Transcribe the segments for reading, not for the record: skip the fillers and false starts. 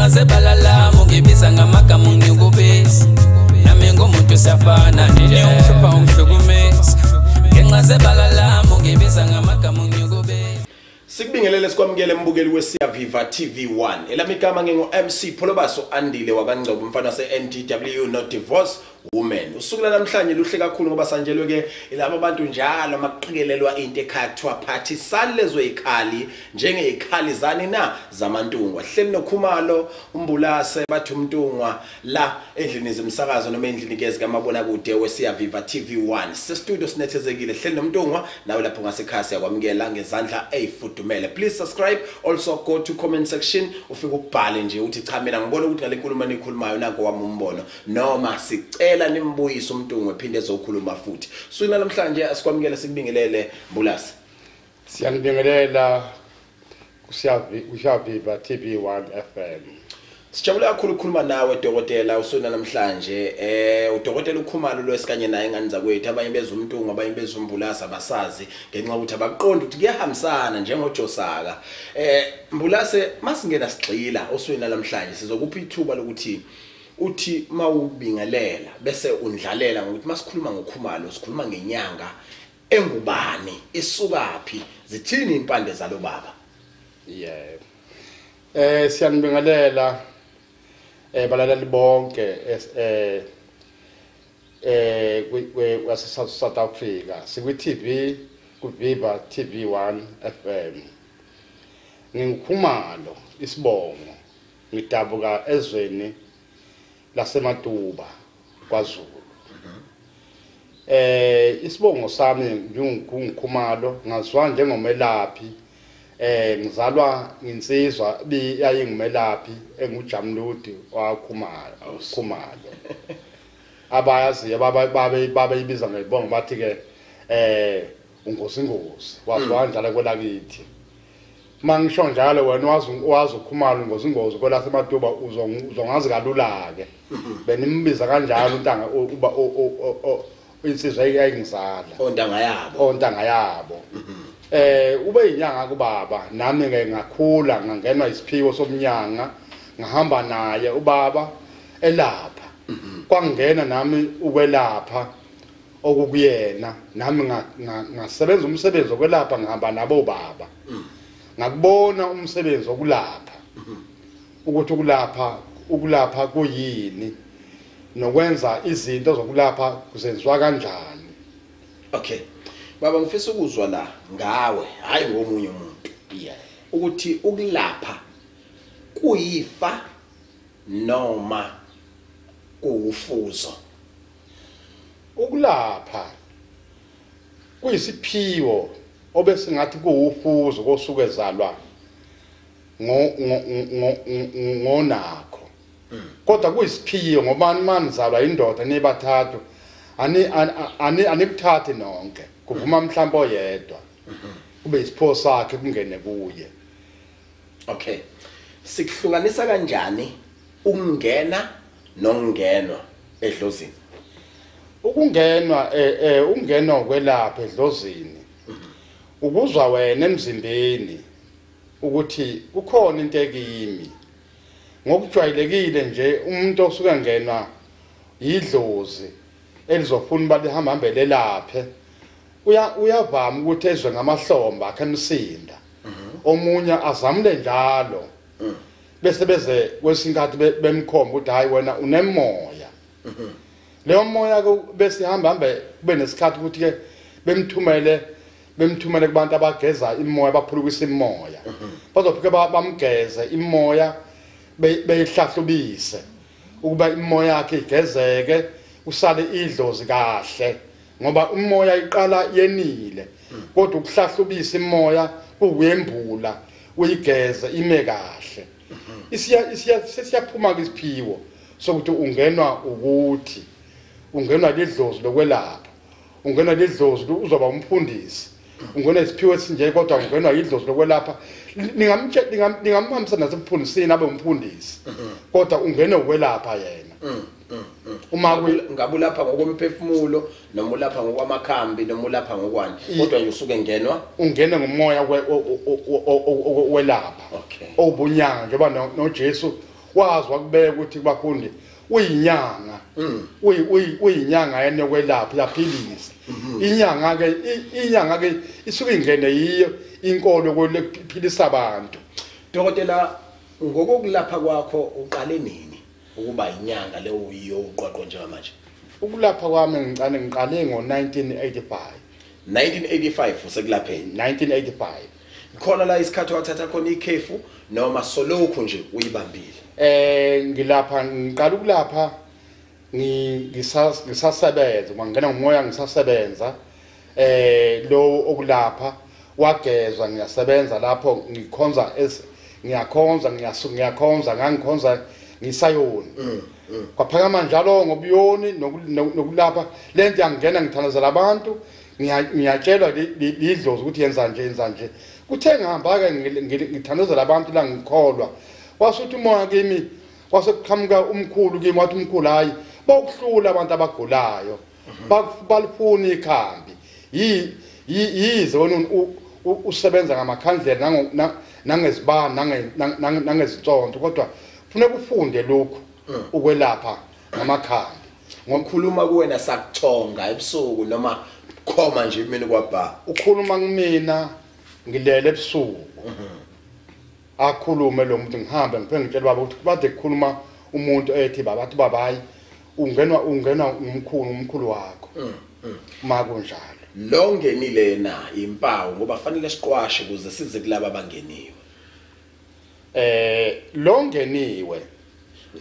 Ngenxa zebala lami ungibiza ngamagama ungikubisa. Nami ngumuntu siyafana nje ungihlupha ungihlukumeza. Ngenxa zebala lami ungibiza ngamagama ungikubisa. Sikubingelele sikwamukele mbukeli weSiyaviva TV1. Elami igama ngingu MC Pholobaso Andile wakaNgcobo umfana se NDW no divorce woman. Usuku namhlanje luhle kakhulu ngoba sanjelwe ke ilabo abantu njalo makuqikelelwa into ekhaya kuthiwa phathi salezo ikhali njengezikhali zani na zamantungwa. Hleli noKhumalo uMbulase bathi uMntungwa la endlini zemsakazo noma endlini ke zikaMabona kude weSiyaviva TV1. Se studio sinethezekile hleli noMntungwa nawe lapho ngasekhaya siyakwamukela ngezandla ezifudumele. Please subscribe, also go to comment section ufike ubhale nje uthi cha mina ngibona ukuthi ngale nkulumo enikhulumayo nanko wami umbono noma sicela nimbuyise uMntungwa ephinde ezokhuluma futhi. Suku namhlanje asikwamukele sikubingelele Mbulase. Siyanibingelela kuSiyaviva TV1 FM. Sijabula kakhulu ukukhuluma nawe dokotela usuna namhlanje. Udokotela uKhumalo lo esikanye naye engane zakwethu, abanye bezwa uMntungwa abanye bezwa uMbulase abasazi ngenxa ukuthi abaqondi ukuthi kuyahambisana njengoJosaka. Mbulase masingena sigxila osuna namhlanje sizokupha ithuba lokuthi uthi mawubingelela bese undlalela ngokuthi masikhuluma ngoKhumalo sikhuluma ngenyanga engubani, isukaphi, zithini impande zalo baba? Yebo. Siyanibingelela balaleli bonke kwase South Africa. Sikwi TV ku Viva TV1 FM. NginguKhumalo isibongo, ngidabuka ezweni laseMatuba kwaZulu. Isibongo sami nginguKhumalo, ngazwa njengomelaphi. Ngizalwa nginsizwa yayingumelaphi enguJamludi waKhumalo Khumalo. Abayaziyo babeyibiza ngeyibongo bathi ke ungozingozi waziwa njalo kwelakithi. Mangisho njalo wena wazi uKhumalo ungozingozi kwelaseMatuba uzongazi kalula ke. Benimbiza kanjalo untanga uba insizwa eyayingizala. Ontanga yabo. Ontanga yabo. Ube inyanga kubaba, nami ke ngakhula ngangenwa isiphiwo somnyanga, ngahamba naye ubaba elapha. Kwangena nami ukwelapha okukuyena, nami ngasebenza umsebenzi wokwelapha ngihamba nabo baba. Ngakubona umsebenzi wokulapha ukuthi ukulapha kuyini nokwenza izinto zokulapha kuzenziwa kanjani. Okay. Baba ngifisa ukuzwa la ngawe, hayi ngomunye umuntu. Ukuthi ukulapha kuyifa noma kuwufuzo? Ukulapha kuyisiphiwo obesingathi kuwufuzo kosuke ezalwa ngonakho. Kodwa kuyisiphiwo ngoba manizalwa indoda nibathathu anikuthathi nonke. Kuvuma mhlawumbe oyedwa kube isipho sakhe kungene kuye. Okay. Sikuhlukanisa kanjani ukungena nokungenwa edlozini? Ukungenwa ungenwa kwelapha edlozini ukuzwa wena emzimbeni ukuthi kukhona into ekimi. Ngokujwayelekile nje umuntu osuke ngenwa idlozi elizofuna uba lihambe lelaphe uyavama ukuthi ezwe ngamahlombe akhe emsinda. Omunye azamule njalo bese beze kwesinkathi bemkhomba ukuthi hayi wena unemoya. Leyo moya ke bese ihamba hambe kube nesikhathi ukuthi ke bemthumele kubantu abageza imoya baphulukisa imoya. Bazofike bamgeze imoya beyihlahlubise ukuba imoya yakhe igezeke usale idlozi kahle. Ngoba umoya iqala yenile kodwa ukuhlahlubisa imoya kuyembula uyigeze ime kahle. Isiya siyaphuma ke isiphiwo sokuthi ungenwa ukuthi ungenwa lidlozi lokwelapha, ungenwa lidlozi uzoba umfundisi, ungenwa isiphiwo esinje kodwa ungenwa idlozi lokwelapha. Ningamhambisa nasemfundisini abe umfundisi kodwa ungene ukwelapha yena. Uma ngabe ulapha ngokomphefumulo noma ulapha ngokwamakhambi noma ulapha ngokwani, kodwa nje usuke ngenwa ungene ngomoya welapha. Obunyanga njengoba noJesu Wazi wakubeka ukuthi kubafundi uyinyanga, uyinyanga yena yokwelapha, yaphilisa. Inyanga ke isuke ingene yiyo inkolo yokuphilisa abantu. Dokotela, ngokokulapha kwakho uqale nini ukuba inyanga leyo uyiyo uqoqo njengamanje? Ukulapha kwami ngiqale ngo-1985. 1985 usekulapheni? 1985. Khona la isikhathi wathatha khona ikhefu noma solokhu nje uyibambile? Ngilapha ngiqala ukulapha ngisasebenza, ngangena ngomoya ngisasebenza. Lo okulapha wagezwa, ngiyasebenza lapho ngikhonza, ngiyakhonza, ngiyakhonza, ngangikhonza ngisayoni. Kwaphakama njalo ngobuyoni nokulapha lento yangena, ngithandazela abantu, ngiyatshelwa lidlozi ukuthi yenza nje, yenza nje. Kuthe ngihamba ke ngithandazela abantu la ngikholwa, wasuthi umoya kimi, kwase kuqhamuka umkhulu kimi, wathi umkhulu hayi bokuhlula abantu abagulayo, balifuna ikhambi. Yize wena usebenza ngamakhandlela nangezibani nangezinsonto, kodwa kufuneka ufunde lokhu ukwelapha ngamakhambi. Ngokukhuluma kuwena sakuthonga ebusuku noma khoma nje mina kwabha? Ukhuluma kumina ngilele ebusuku. Akhulume lo muntu, ngihambe ngifike ngitshela baba ukuthi bade kukhuluma umuntu ethi baba, athi baba hayi ungenwa umkhulu wakho. Ma kunjalo. Lo ngenile na impawu, ngoba fanele siqwashe ukuze size kulaba abangeniwe. Lo ngeniwe.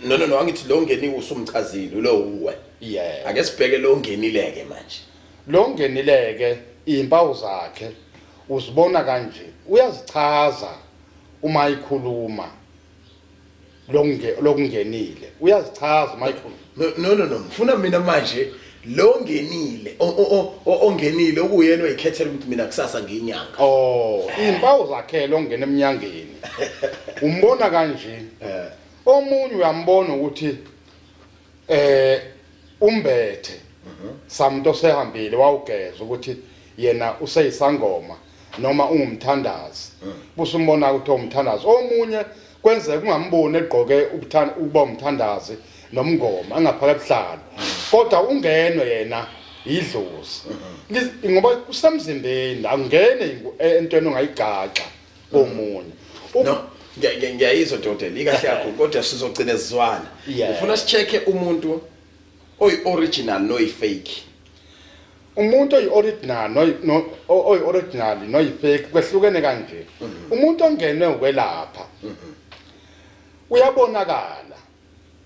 No, angithi lo ngeniwe usumchazile lo uwe. Yeah. Ake sibheke lo ngenileke manje. Lo ngenileke impawu zakhe uzibona kanje, uyazichaza uma ikhuluma lokungenile, uyazichaza uma ikhuluma. No, ngifuna mina manje lo ngenile ongenile okuyena oyikhethela ukuthi mina kusasa ngiyinyanga. Oh, impawu zakhe lo ngena eminyangeni umbona kanje. Omunye uyambona ukuthi umbethe samuntu osehambile wawugeza ukuthi yena useyisangoma noma ungumthandazi, busumbona ukuthi umthandazi. Omunye kwenzeka ungamboni egqoke ukuba umthandazi nomngoma angaphaka ebuhlalo, kodwa ungenwe yena idlozi ngoba kusemzimbeni, angene entweni ongayigaxa komunye. No, ngiyayizwa dokotela, ikahle yakho, kodwa sizogcina sizwana. Ufuna sichecke umuntu oyi-original noyi-fake. Umuntu oyi-original oyi-original noyi-fake kwehlukene kanje. Umuntu ongene ukwelapha uyabonakala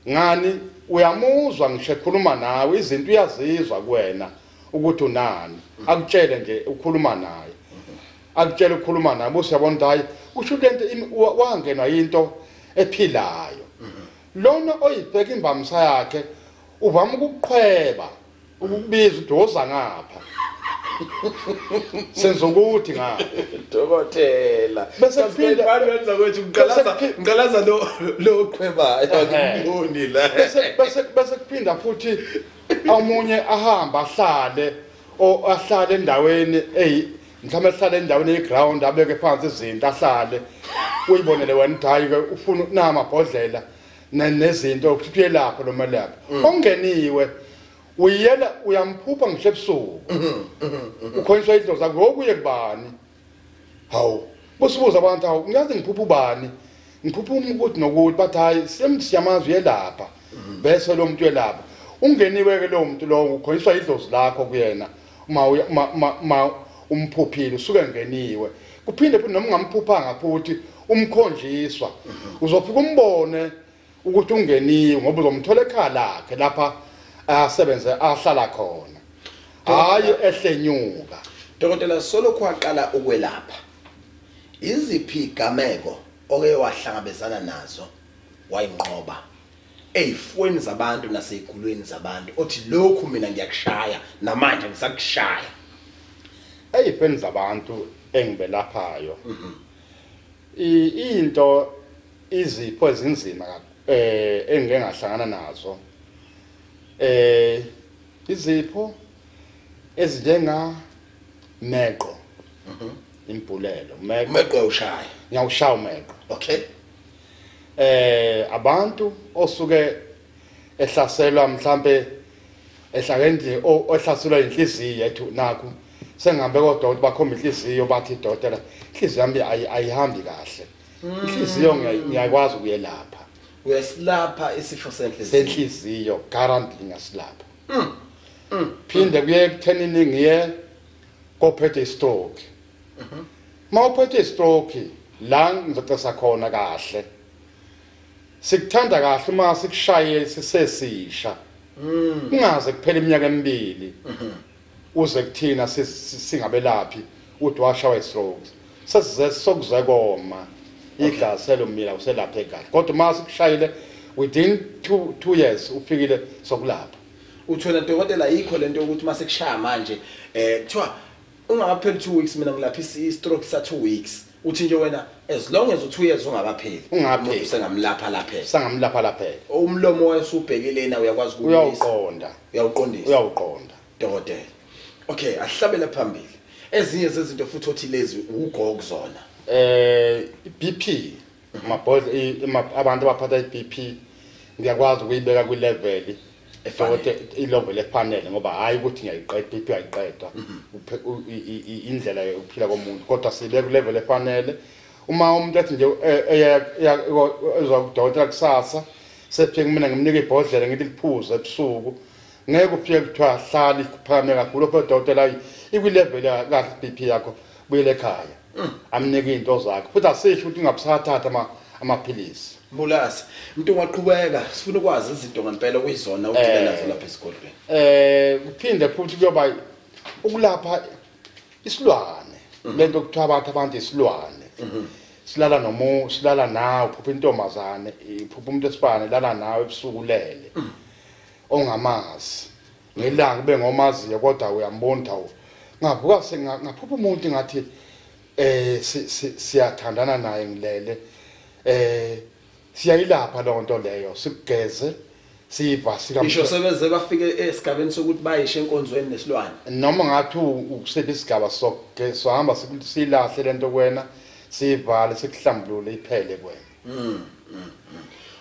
ngani, uyamuzwa ngisho ekhuluma nawe, izinto uyazizwa kuwena ukuthi unani, akutshele nje ukhuluma naye, akutshele ukhuluma naye, bese uyabona ukuthi hayi usho lento wangenwa into ephilayo. Lona oyibheka imbamisa yakhe uvama ukuqhweba, ukukubiza ukuthi woza ngapha, senza ukuthi ngapha dokotela. Bese kuphinda wenza kwethu ngiqalaza lo qhwebayo angiboni la. Bese kuphinda futhi omunye ahamba ahlale ahlale endaweni mhlawumbe ahlale endaweni yeground, abeke phansi izinto ahlale, uyibonele wena ukuthi hayi ke ufuna namabhodlela nezinto ukuthi uyelapha lo melapha. Ongeniwe uyela uyamphupha ngisho ebusuku, ukhonyiswa idlozi zakho okuye kubani. Hawu, busibuza abantu, hawu ngiyazi ngiphupha ubani, ngiphupha ukuthi nokuthi, bathi hayi siyamazi uyelapha. Bese lo muntu uyelapha. Ungeniwe ke lo muntu lo ukhonyiswa idlozi lakho kuyena uma umphuphile usuke ngeniwe. Kuphinde futhi noma ungamphuphanga futhi umkhonjiswa uzofika umbone ukuthi ungeniwe, ngoba uzomthola ekhaya lakhe lapha asebenze ahlala khona, hayi ehlenyuka. Dokotela, solokhu waqala ukwelapha, iziphi igameko oke wahlangabezana nazo wayinqoba eyifweni zabantu naseyigulweni zabantu othi lokhu mina ngiyakushaya namanje ngisakushaya? Eyifweni zabantu engibelaphayo into izipho ezinzima engike ngahlangana nazo, izipho ezinjenga meqo, imbhulelo, meqo ushaya, ngiyawushaya umeqo. Okay. Abantu osuke ehlaselwa mhlambe ehlakendle ohlaselwa inhliziyo ethu nakho sengihambe kodokotela bakhomba inhliziyo bathi dokotela inhliziyo yami ayihambi kahle. Inhliziyo ngiyakwazi ukuyelapha. Uyasilapha isifo senhliziyo? Senhliziyo guarantee ngiyasilapha. Phinde kuye ekuthenini ngiye kophethe stroke. Mawuphethe stroke la ngizocesa khona kahle. Sikuthanda kahle uma sikushaye sisesisha. Ungaze kuphela iminyaka emibili. Uze kuthina singabelaphi uthi washawa istroke. Sesize sokuzekoma. Igazi selomila uselapha egazi. Kodwa uma sikushayile within 2 years ufikile sokulapha. Uthona dokotela yikho lento yokuthi mase kushaya manje kuthiwa ungakapheli 2 weeks mina ngilapha i-stroke sa 2 weeks. Uthi nje wena as long as u2 years ungakapheli umuntu sengamlapha lapha. Sengamlapha lapha. Umlomo wayesubhekile na uyakwazi ukubuyisa. Uyawuqonda. Uyawuqondisa. Uyawuqonda. Dokotela. Okay, asihlabele phambili. Ezinye zezinto futhi othi lezi ugogo kuzona. BP abantu abaphatha iBP ngiyakwazi ukuyibeka kwi level efanele, ilevel efanele ngoba hayi ukuthi ngiyayiqeda iBP ayiqedwa indlela yokuphila komuntu kodwa sibeka ku level efanele. Uma umuntu ethi nje ezwa kudokotela kusasa sefike mina ngimnika ibhodlela ngithi liphuze ebusuku ngeke ufike kuthiwa hlala iphakame kakhulu kodwa udokotela ikwi level kahle iBP yakho buyele ekhaya. Amnike into zakhe futhi asisho ukuthi ungabusathatha amaphilisi. Mbulasi, umuntu ungaqhubeka sifuna ukwazi izinto ngempela kuyizona udila nazo lapha esigodlweni. Kuphinde futhi kuyoba ukulapha isilwane lento kuthiwa abantu isilwane. Silala nomu silala nawe uphupha intombazane iphupha umuntu esifane lala nawe ebusuku lele ongamazi ngelanga kube ngomaziyo kodwa uyambona ukuthi ngavuka ngaphupha umuntu ngathi siyathandana naye ngilele siyayilapha lonto leyo sikugeze siva sika isho sebeze bafike esigabeni sokuthi bayishe enkonzweni nesilwane noma ngathi ukusephi isigaba soke sohamba silahle lento kwena sivale sikuhlambulule iphele kwena.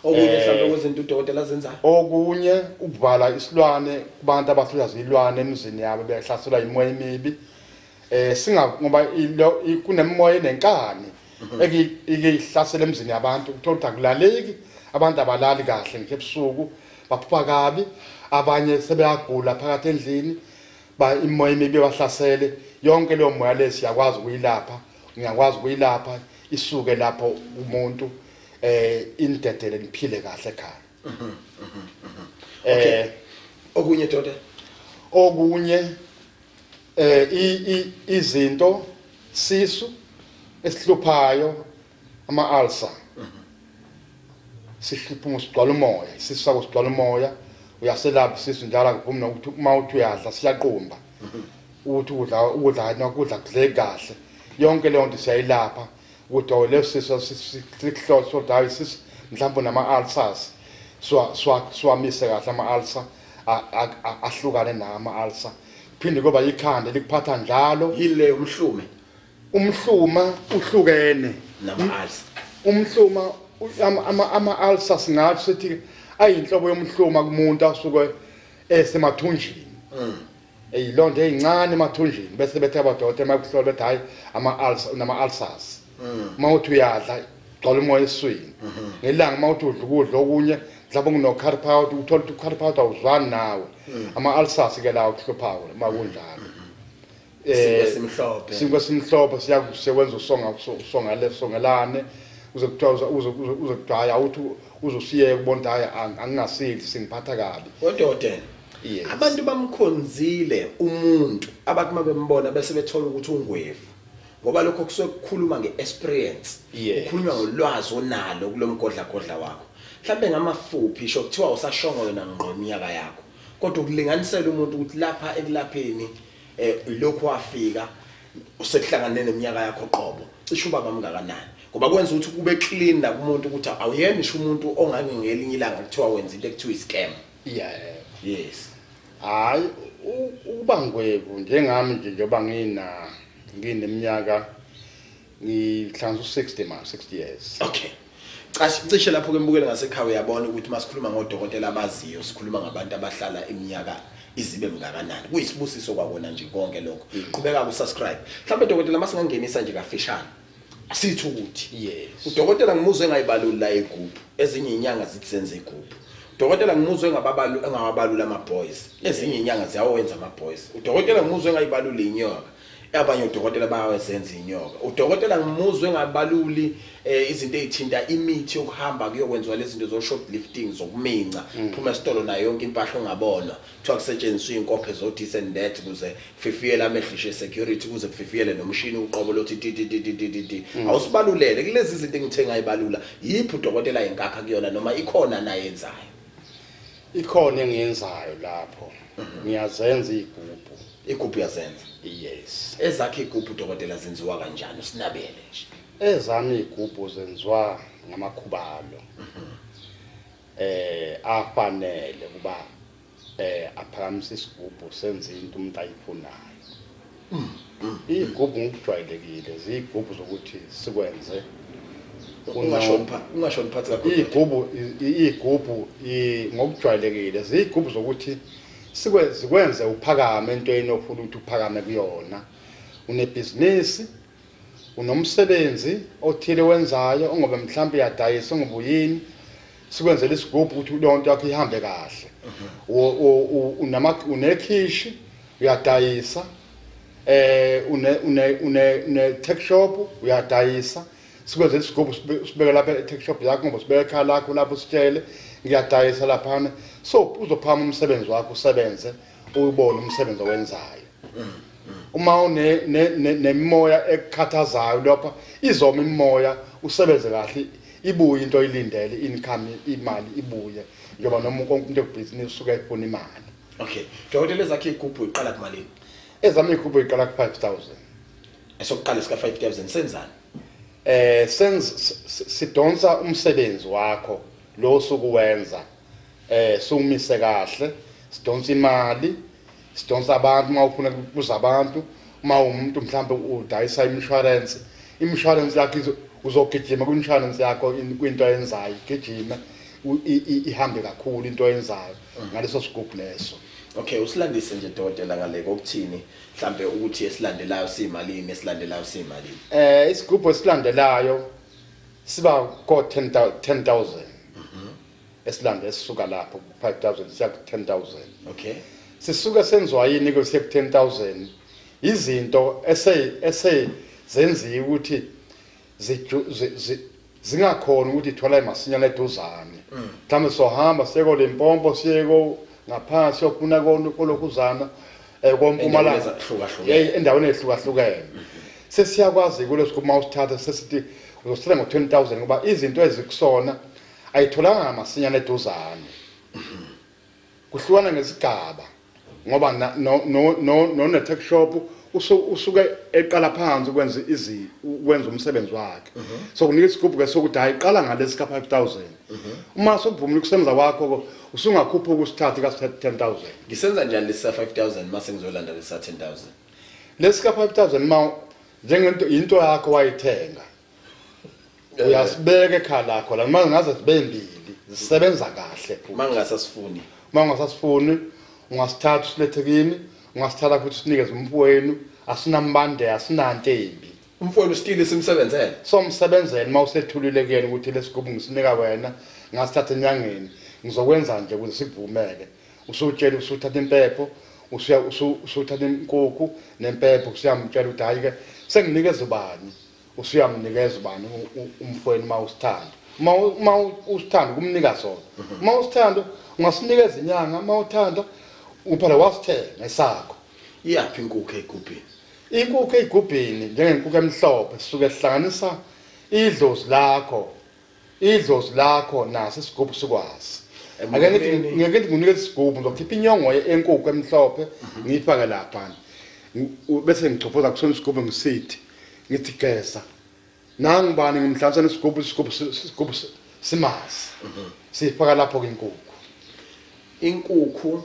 Okunye mhlawumbe kwezinto udokotela azenzayo okunye ukuvala isilwane kubantu abahlula izilwane emizini yabo behlaselwa imoya emibi. Singa ngoba kunemoya enenkani ekihlasela emzini yabantu uthola ukuthi akulaleki abantu abalali kahle nje ebusuku baphupha kabi abanye sebeyagula phakathi endlini ba imoya emibi bahlasele yonke leyo moya le siyakwazi ukuyilapha ngiyakwazi ukuyilapha isuke lapho umuntu indedele niphile kahle ekhaya. Okay. Okunye doda okunye izinto sisu esihluphayo ama ulcer sihlupha sigcwala umoya isisu sakho sigcwala umoya uyaselapha isisu njalo akuvumi nokuthi uma uthi uyadla siyaqumba uthi ukudla nokudla kudle kahle yonke leyo nto siyayilapha ukuthi leso sisu sikuhlola sodayi isisu mhlawumbe nama ulcers siwamise kahle ama ulcer ahlukane nama ulcer. Phinde kuba ikhanda likuphatha njalo yile umhlume umhluma uhlukene nama ulcer umhluma ama ulcer singathi sithi ayinhlobo yomhluma kumuntu asuke esemathunjini eyilonto ezincane emathunjini bese bethe abadokotela makuhlola bethi hayi ama ulcer nama ulcers uma uthi uyadla gcwala umoya eswini ngelanga uma uthi udla ukudla okunye mhlawumbe kuno curry powder uthola ukuthi curry powder awuzwani nawe ama ulcers ke lawo kuhluphayo uma kunjalo. Simhlophe sinkwe simhlophe siyakusebenza usonga usongale songelane uze kuthiwa uze kudaya uthi uzosiye kubona hayi angingasili singiphatha kabi. Kodwa abantu bamkhonzile umuntu abathi mabembona bese bethola ukuthi ungwevu ngoba lokho kusuke kukhuluma ngeexperience ukhuluma ngolwazi onalo kulomgodla godla wakho mhlambe ngamafuphi isho kuthiwa usashongo yona ngqo iminyaka yakho kodwa ukulinganisela umuntu ukuthi lapha ekulapheni lokho wafika usekuhlangane neminyaka yakho qobo cishe ubaba mngakanani ngoba kwenza ukuthi kube clean nakumuntu ukuthi awuyena isho umuntu ongake ngelinye ilanga kuthiwa wenza into ekuthiwa iscam. Yeah. Yes. Hayi ukuba ngwevu njengami nje njengoba ngineminyaka ngihlanganisa u60 ma 60 years. Okay. Cishe lapho ke mbukele ngasekhaya uyabona ukuthi masikhuluma ngodokotela abaziyo sikhuluma ngabantu abahlala iminyaka izibe mngakanani. Kuyisibusiso kwakona nje konke lokho. Qhubeka ku subscribe. Mhlawumbe dokotela masingangenisa nje kafishane. Asithi ukuthi yes, udokotela ngimuzwe engayibaluli la igubhu, ezinye inyanga zithi zenze igubhu. Udokotela ngimuzwe engawabalula ama boys, ezinye inyanga ziyawenza ama boys. Udokotela ngimuzwe engayibaluli inyoka, abanye udokotela bayawenza inyoka. Udokotela ngimuzwe engabaluli izinto ezithinta imithi yokuhamba kuyokwenziwa lezi zinto zo shoplifting zokuminca, phuma esitolo nayo yonke impahla ongabona, kuthiwa kusetshenziswa izinkophe zo this and that kuze kufifiyele amehlishe security, kuze kufifiyele nomshini uqobo lothi ti ti ti ti ti. Awusibalulele kulezi izinto engithe ngayibalula, yiphi udokotela inkakha kuyona noma ikhona nayenzayo? Ikhona engiyenzayo lapho. Ngiyazenza igubhu. Igubhu yazenza? Yes. Ezakhe igubhu dokotela zenziwa kanjani? Usinabele nje. Ezami igubhu zenziwa ngamakhubalo. Afanele kuba aphakamisa isigubhu senze into umuntu ayifunayo. Igubhu ngokujwayelekile ziyigubhu zokuthi sikwenze ungashoni phansi kakhulu. Igubhu ngokujwayelekile ziyigubhu zokuthi sikwenze uphakame entweni ofuna ukuthi uphakame kuyona. Unebhizinisi, unomsebenzi othile wenzayo ongoba mhlawumbe uyadayisa ngobuyini, sikwenzele isigubhu ukuthi leyo nto yakho ihambe kahle. Unekhishi uyadayisa, une tech shop uyadayisa, sikwenzele isigubhu sibeke lapha e-tech shop yakho ngoba sibeke ekhaya lakho lapho sitshele ngiyadayisa laphana. So uzophama umsebenzi wakho usebenze uyibone umsebenzi owenzayo. Uma une nemimoya ekukhathazayo lapha izoma imimoya usebenze kahle, ibuye into oyilindele, income, imali ibuye, njengoba noma konke into ebhizinisi usuke efuna imali. Okay, dokotela ezakhe igubhu iqala kumalini? Ezami igubhu iqala ku 5000. Esokuqala sika 5000 senzani? Sidonsa umsebenzi wakho lo osukuwenza, sumise kahle, sidonsa imali, sidonsa abantu. Uma ufuna kuza abantu, uma umuntu mhlawumbe udayisa insurance, insurance yakho uzogijima kwi-insurance yakho kwinto ayenzayo, igijime ihambe kakhulu into oyenzayo ngaleso sigubhu leso. Okay, usilandise nje dokotela ngale kokuthini mhlambe ukuthi esilandelayo siyimalini, esilandelayo siyimalini. Isigubhu esilandelayo siba ko 10,000. Esilande esisuka lapho 5000 siya ku 10,000. Okay. Sisuka senziwa yini ke siya ku 10,000? Izinto ese zenziwe ukuthi zingakhona ukuthi ithola emasinyane eduzane. Mhlawumbe sohamba siye ko Limpopo, siye ko ngaphansi siyofuna kolokhuzana kompumalanga endaweni ehlukahlukene. Sesiyakwazi kuleso uma usithatha sesithi uzosithatha ngo-20,000 ngoba izinto ezikusona ayitholanga masinyane eduzane. Kuhlukana ngezigaba ngoba no ne tech shop usuke eqala phansi ukwenza ukwenza umsebenzi wakhe. So kunika isigubhu ke sokuthi hayi qala ngalesi ka 5000. Uma sokuvumile ukusebenza kwakho usungakhuphuka usithathe ka 10000. Ngisenza njani lesi 5000 mase ngizolanda lesi 10000? Lesi ka 5000 ma njengento into yakho wayithenga, uyasibeka ekhaya lakho la, manje ngaze zibe mbili zisebenza kahle. Uma ungasasifuni ungasithatha usilethe kimi, ungasithatha futhi sinikeze umfowenu. Asinambande, asinantembi. Umfowenu still simsebenzele. Somsebenzele uma usethulile kuyena ukuthi lesigubhu ngisinika wena, ngasithatha enyangeni, ngizokwenza nje ukuze sikuvumeke. Usutshela usuthatha impepho, usuthatha inkukhu nempepho, usuyamtshela ukuthi hayi ke senginikeza ubani, usuyamnikeza ubani umfowenu uma usithanda. Uma usithanda kumnika sona. Uma usithanda ungasinikeza inyanga, uma uthanda uphela wasithenga esakho. Iyaphi inkukhu egubhini? Inkukhu egubhini njengenkukhu emhlophe sisuke sihlanganisa idlozi lakho. Idlozi lakho naso isigubhu sikwazi. Ake ngithi ngeke ngikunike isigubhu, ngizokhipha inyongo enkukhu emhlophe ngiyifake lapha. Bese ngichophoza kusona isigubhu ngisithi ngithi geza. Nangibani ngimhlanganisa nesigubhu, isigubhu simazi. Sifaka lapho ke inkukhu. Inkukhu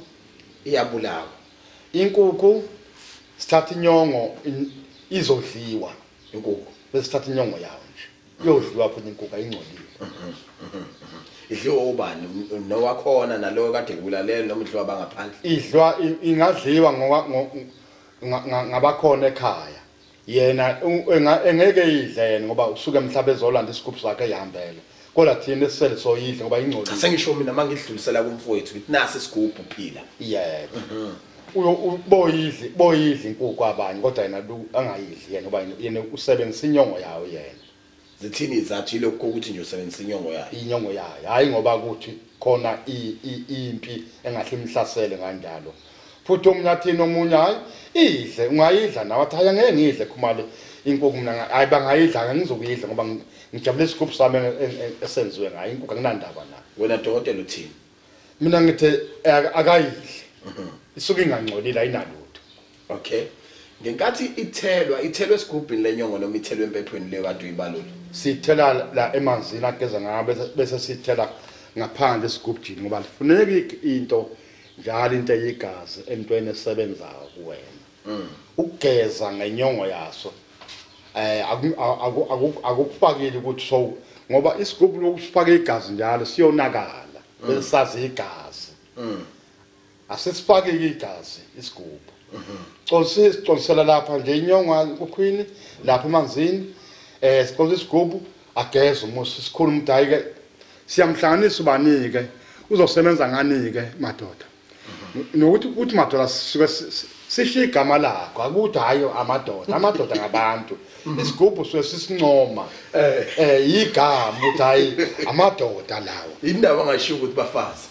iyabulawa. Inkukhu sithatha inyongo izodliwa inkukhu, bese sithatha inyongo yawo nje. Yodliwa futhi inkukhu ayingcolile. Idliwa ubani nowakhona nalowo kade kulalela noma idliwa bangaphandle? Idliwa ingadliwa ngabakhona ekhaya. Yena engeke idle yena ngoba usuke mhlawumbe ezolanda isigubhu sakhe ehambele. Kodwa thina esisele soyidle ngoba ingcolile. Cha sengisho mina mangidlulisela kumfowethu ngithi nasi isigubhu phila. Yebo. Boyidli boyidli inkukhu abanye kodwa yena angayidli yena ngoba yena usebenzisa inyongo yayo yena. Zithini izathu yilokho ukuthi nje usebenzisa inyongo yayo? Inyongo yayo hayi ngoba kuthi khona impi engahle imhlasele kanjalo. Futhi omunye athini omunye hayi idle ungayidla nawe athi hayi angeke ngidle Khumalo inkukhu mina hayi bangayidla ngizokuyidla ngoba ngijabule isigubhu sami esenziwe ngayo inkukhu anginandaba nayo. Wena dokotela uthini? Mina ngithe akayidli. Isuke ingangcolile ayinalutho. Okay. Ngenkathi ithelwa ithelwe esigubhini lenyongo noma ithelwe empephweni leyo kade uyibalula? Sithela la emanzini ageza ngabe bese sithela ngaphandle esigubhini ngoba lifuneka into njalo into eyigazi entweni esebenzayo kuwena. Ukugeza ngenyongo yaso akukufakile ukuthi so ngoba isigubhu lokusifaka igazi njalo siyonakala bese sazi igazi. Asisifake igazi isigubhu. Siconsela lapha nje inyongo kukhwini lapha emanzini siconsa isigubhu ageze umusi sikhulu umuntu hayi ke siyamhlanganisa ubanike uzosebenza ngani ke madoda. Nokuthi uthi madoda sisuke sishiya igama lakho akuthi hayi amadoda amadoda ngabantu. Isigubhu suke sisincoma igama ukuthi hayi amadoda lawo. Indaba angashiya ukuthi bafazi.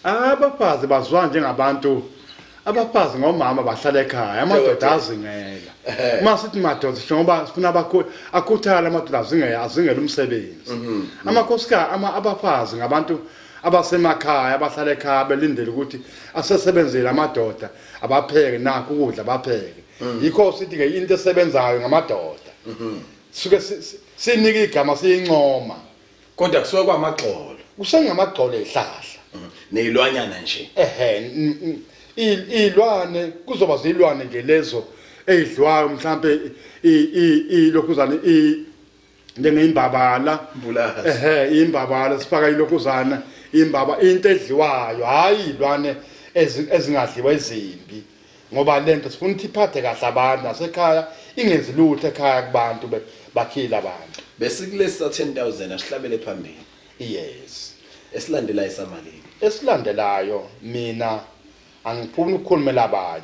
Abafazi bazwa njengabantu abafazi ngomama bahlala ekhaya amadoda azingela. Uma sithi madoda njengoba sifuna akhuthala amadoda azingela azingela umsebenzi. Amakhosikazi abafazi ngabantu abasemakhaya abahlala ekhaya belindele ukuthi asesebenzele amadoda abapheke nakho ukudla bapheke. Yikho sithi ke into esebenzayo ngamadoda. Suke sinike igama siyincoma. Kodwa kusuke kwamagxolo. Kusengamagxolo ehlahla. Nezilwanyana nje. Ehhe ilwane kuzoba zilwane nje lezo eyidliwayo mhlambe ilokhuzana njengeimbabala ehe imbabala sifaka ilokhuzana imbaba into edliwayo hayi ilwane ezingadliwa ezimbi ngoba lento sifuna ukuthi iphathe kahle abantu nasekhaya ingenzi lutho ekhaya kubantu bakhile abantu. Besikulesa 10,000 asihlabele phambili. Yes. Esilandelayo isamalini? Esilandelayo mina angifuni ukukhulumela abanye.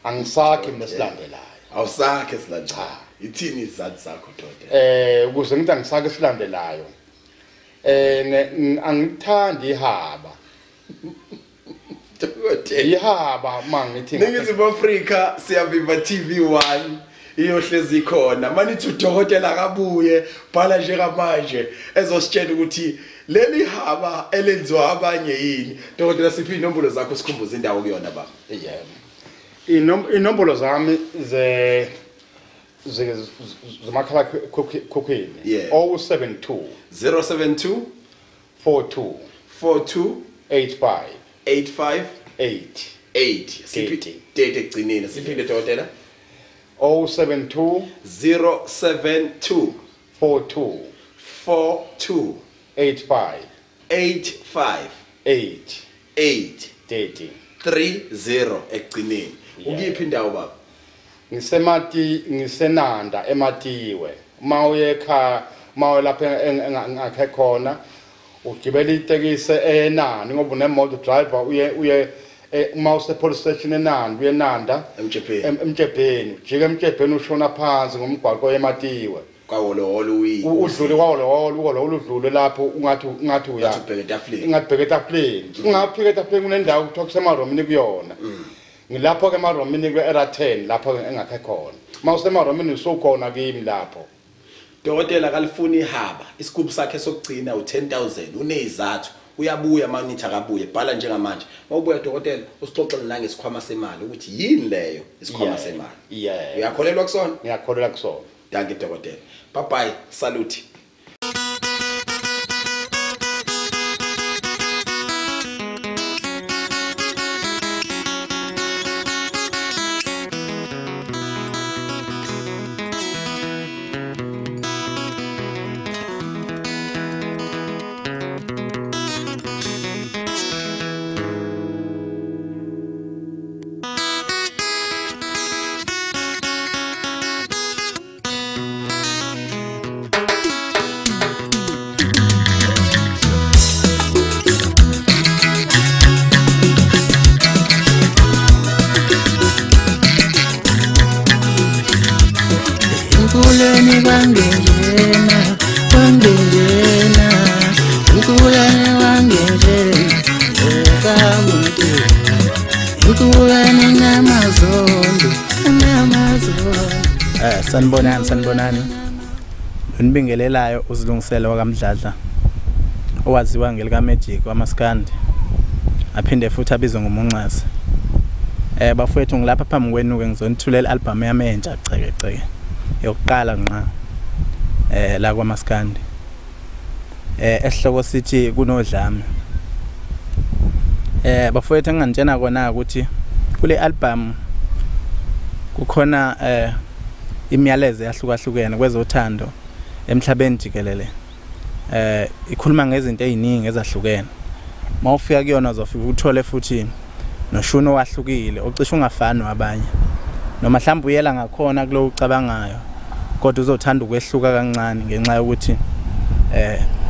Angisakhi mina esilandelayo. Awusakhe esilandelayo. Ithini izathu zakho doda? Ukuze ngithi angisakhe esilandelayo. Angithandi ihaba. Ihaba mangithi Ningizimu Afrika Siyaviva TV1 iyohlezi khona. Manithi udokotela akabuye bhala njengamanje ezositshela ukuthi leli haba elenziwa abanye yini. Dokotela siphi inombolo zakho sikhumbuze indawo kuyona baba? Yebo. Inombolo zami ze zamakhala khokhweni 072 072 42 42 85 85 8 8. Siphi date ekugcineni? Siphinde dokotela. 072 072 42 42 85 85 8 8 30 30 ekugcineni. Ukiphi indawo baba? Ngisemati ngisenanda ematiwe. Mawuye ekhaya mawe lapha engakhe khona ugibela itekisi enani ngoba unemoto driver uye uma use police station enani uye eNanda emtshebheni ujike emtshebheni ushona phansi ngomgwaqo ematiwe kwawoloholo udlule kwawoloholo udlule lapho ungathi uya ubheka etafuleni ungaphika etafuleni kunendawo kuthiwa kusemaromini kuyona. Ngilapho ke emaromini kwe-era 10 lapho engakhe khona. Uma usemaromini usukhona kimi lapho. Dokotela kalifuni ihaba isigubhu sakhe sokugcina u10,000 unezathu uyabuya manithi akabuye bhala njengamanje. Mawubuya dokotela usixoxele nangesikhwama semali ukuthi yini leyo isikhwama semali. Yeah. Uyakholelwa kusona? Ngiyakholelwa kusona. Dankie dokotela. Bye bye. Salute. Sanibonani, sanibonani. Nibingelelayo uzilungisele wakaMdladla owaziwa ngelika Magic wamaskandi, aphinde futhi abizwe ngoMuncazi. Bafowethu, ngilapha phambi kwenu ke ngizonithulela album yami entsha ceke ceke yokuqala nqa la kwaMaskandi, esihloko sithi Kunodlame. Bafowethu, enginganitshena kona ukuthi kule album kukhona imiyalezo eyahlukahlukene kwezothando emhlabeni jikelele. Ikhuluma ngezinto eziningi ezahlukene. Mawufika kuyona uzofika uthole futhi noshuno wahlukile ocishe ungafani wabanye, noma mhlawumbe uyela ngakhona kulo ucabangayo, kodwa uzothanda ukwehluka kancane ngenxa yokuthi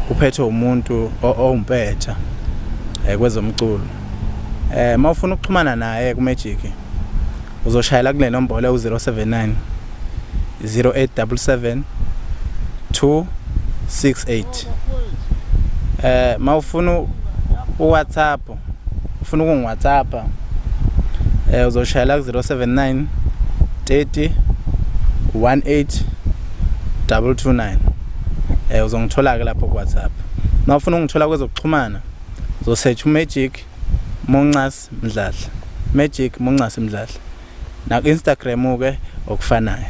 uphethwe umuntu owumpetha kwezomculo. Mawufuna ukuxhumana naye ku Magic uzoshayela kule nombolo u079 0877 268. Mawufuna uWhatsApp, ufuna ukungiWhatsApp, uzoshayela ku 079 30 18 229. Uzongithola ke lapho ku WhatsApp. Mawufuna ungithola kwezokuxhumana uzosearch Magic Muncas Mdladla, Magic Muncas Mdladla, na ku Instagram ke okufanayo.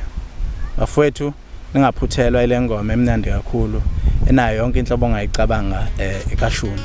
Bafowethu, ningaphuthelwa ile ngoma emnandi kakhulu enayo yonke inhlobo ongayicabanga ekashuni.